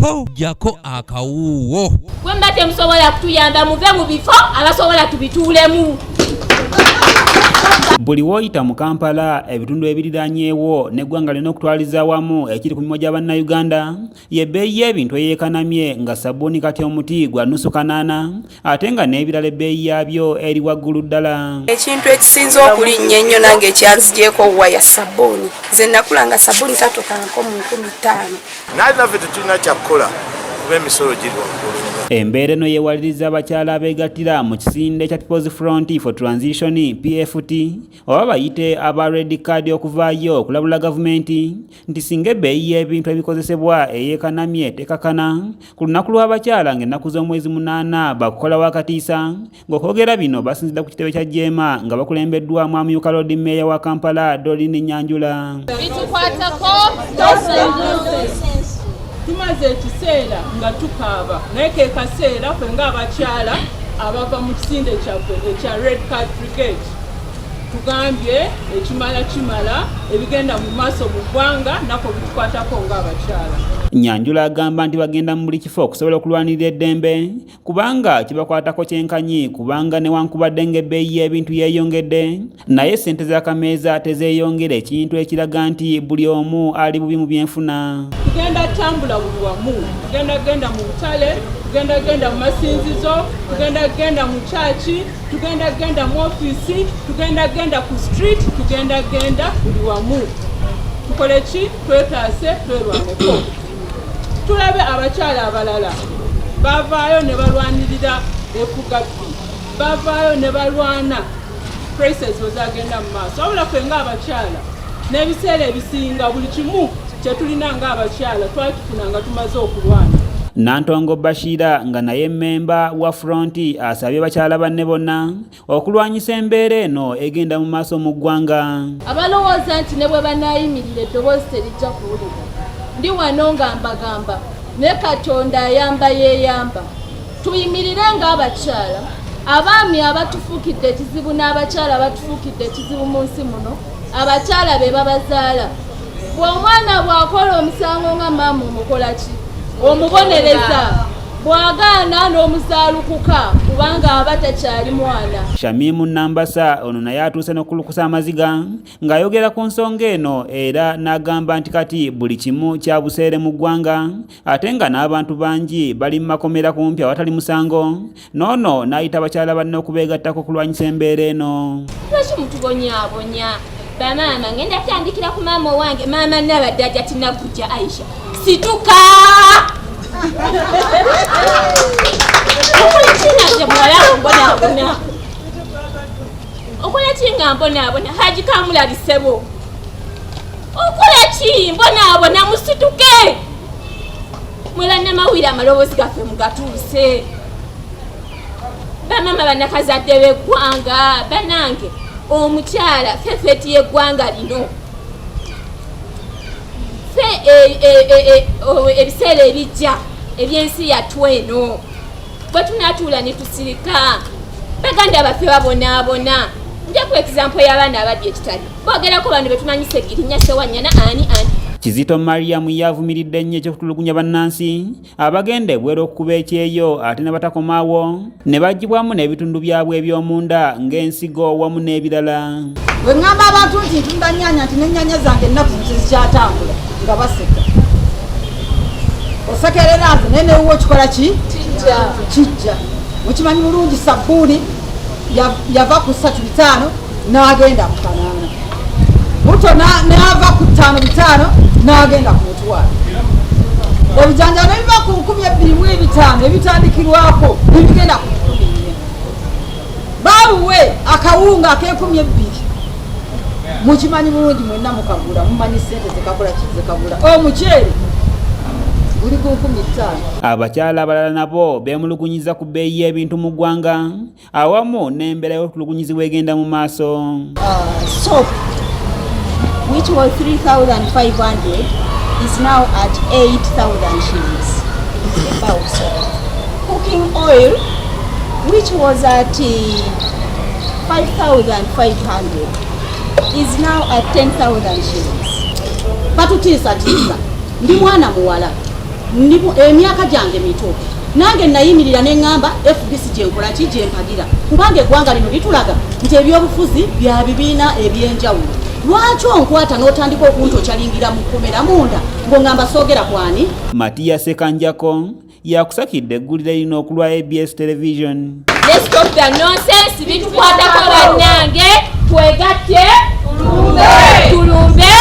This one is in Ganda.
Ho, jjako akawuuwo. Bwe muba temusobola kutuyamba, muve mu bifo, abasobola tubituulemu. Buli w'oyita mu Kampala, ebitundu ebiriranyeewo n'eggwanga lina okutwaliza awamu, ekiri ku mimwa gya Bannayuganda y'ebbeeyi y'ebintu eyeekanamye, nga sabbuuni kati omuti gwa nusu kanaana, ate nga n'ebirala ebbeeyi yaabyo eri waggulu ddala. Ekintu ekisinze okulinnya ennyo nange ekyanzigyeko waya, sabbuuni. Nze nakula nga sabbuuni tatuukangako mu 5,000. Naye naffe tetulina kyakukola kuba emisolo giri waggulu nnyo. Embeera eno yeewaliriza abakyala abeegattira mu kisinde kya People's Front for Transition, PFT, oba bayite aba Red Card, okuvaayo okulabula gavumenti nti singa ebbeeyi y'ebintu ebikozesebwa eyeekanamye tekakana, ku lunaku lw'abakyala ng'ennaku z'omwezi 8 bakukolawo akatiisa. Ng'okwogera bino basinzidde ku kitebe kya Jeema nga bakulembeddwamu amyuka Lord Meeya wa Kampala, Doreen Nyanjula. Bitukwatako. Tumaze ekiseera nga tukaaba, naye ke kaseera ffe ng'abakyala abava mu kisinde kyaffe ekya Red Card Brigade tugambye ekimala kimala. Ebigenda mu maaso mu ggwanga nako bitukwatako ng'abakyala. Nyanjula agamba nti bagenda mu buli kifo okusobola okulwanirira eddembe, kubanga kibakwatako kyenkanyi, kubanga newankubadde ng'ebbeeyi y'ebintu yeeyongedde, naye ssente z'akameeza tezeeyongera, ekintu ekiraga nti buli omu ali bubi mu byenfuna. Tugenda tambula buli wamu, tugenda genda mu butale, tugenda genda mu masinzizo, tugenda genda mu kyaki, tugenda genda mu ofiisi, tugenda genda ku street, tugenda genda buli wamu. Tukole ki? Twetaase, twerwaneko. Tulabe abakyala abalala bavaayo ne balwanirira efugabbi, bavaayo ne balwana prices bwe zagenda mu maaso, wabula ffe ng'abakyala n'ebiseera ebisinga buli kimu kye tulina ng'abakyala twakifuna nga tumaze okulwana. Nantongo Bashira, nga naye mmemba wa Front, asabye bakyala banne bonna okulwanyisa embeera eno egenda mu maaso mu ggwanga. Abalowooza nti ne bwe banaayimirira eddoboozi terijja kuwulirwa, ndi wano nga mbagamba, ne Katonda ayamba yeeyamba. Tuyimirire ng'abakyala. Abaami abatufuukidde ekizibu n'abakyala abatufuukidde ekizibu mu nsi muno, abakyala be babazaala. Bwe omwana bw'akola omusango, nga maama omukola ki? Omubonereza. Bw'agaana n'omuzaalukuka, kubanga aba takyali mwana. Shamimu Nambasa ono naye atuuse n'okukulukusa amaziga ng'ayogera ku nsonga eno, era n'agamba nti kati buli kimu kya buseere mu ggwanga, ate nga n'abantu bangi bali mu makomera kumpi awatali musango. N'ono n'ayita abakyala banne okubeegattako okulwanyisa embeera eno. Lwaki mutubonyaabonya, bamaama? Ngenda tandikira ku maama owange, maama Nabadde ajja tinakujja. Aisha, situka. Okola ki nga muwala mbonaabona? Okola ki nga mbonaabona? Haji Kamulali, ssebo, okola ki? Mbonaabona. Musituke mwebannamawulire, amaloboozi gaffe mugatuuse. Bamama bannakazadde b'eggwanga banange, omukyala fefeti y'eggwanga lino. Fe ebiseera ebijja ebyensi yattu eno, bwe tunaatuula ne tusirika, baganda baffe babonaabona. Nja ku example y'abaana abaddi ekitali boogerako, bano betumanyisa Egirinya, Sewanyana, ani ani. Kizito Mariamu yavumiridde nnyo ekyokutulugunya bannansi abagenda ebweru okukuba ekyeyo, ate ne batakomaawo ne baggyibwamu n'ebitundu byabwe eby'omunda ng'ensigo wamu n'ebirala. Bwe ŋŋamba abantu nti ntunda nnyaanya, nti n'ennyaanya zange ennaku zino tezikyatambula, nga baseka. Osekerera nze, naye newuwo kikola ki? Kijja. Mukimanyi bulungi, sabbuuni yava ku 3,500 n'agenda ku 800, buto n'ava ku 5,500 n'agenda ku 1,000, ebijanjalo ne biva ku 2,500 ebitandikirwako nebigenda ku 4,000. Babuwe akawunga ak'e 20,000, mukimanyi bulungi mwenna mukagula, mumanyi sente zekakola kizekagula. Omuceere guli ku 5,000. Abakyala abalala nabo beemulugunyiza ku bbeeyi y'ebintu mu ggwanga awamu n'embeera y'okutulugunyizibwa egenda mu maaso. Soap, which was 3,500, is now at 8,000 shillings. A bar of soap. Cooking oil, which was at 5,500, is now at 10,000 shillings. Batutiisatiisa. Ndi mwana muwala. Emyaka gyange mito, nange nayimirira neŋŋamba FDC gyenkola ki, gyempagira, kubanga eggwanga lino litulaga nti ebyobufuzi bya bibiina ebyenjawulo. Lwaki onkwata n'otandika okuntokyalingira mu kkomera munda ng'oŋŋamba soogera kwani? Matiya Sekanjako yakusakidde eggulire lino okulwa ABS Television. Let's stop the nonsense. Bitukwatako bannange, twegatte, tulumbe, tulumbe.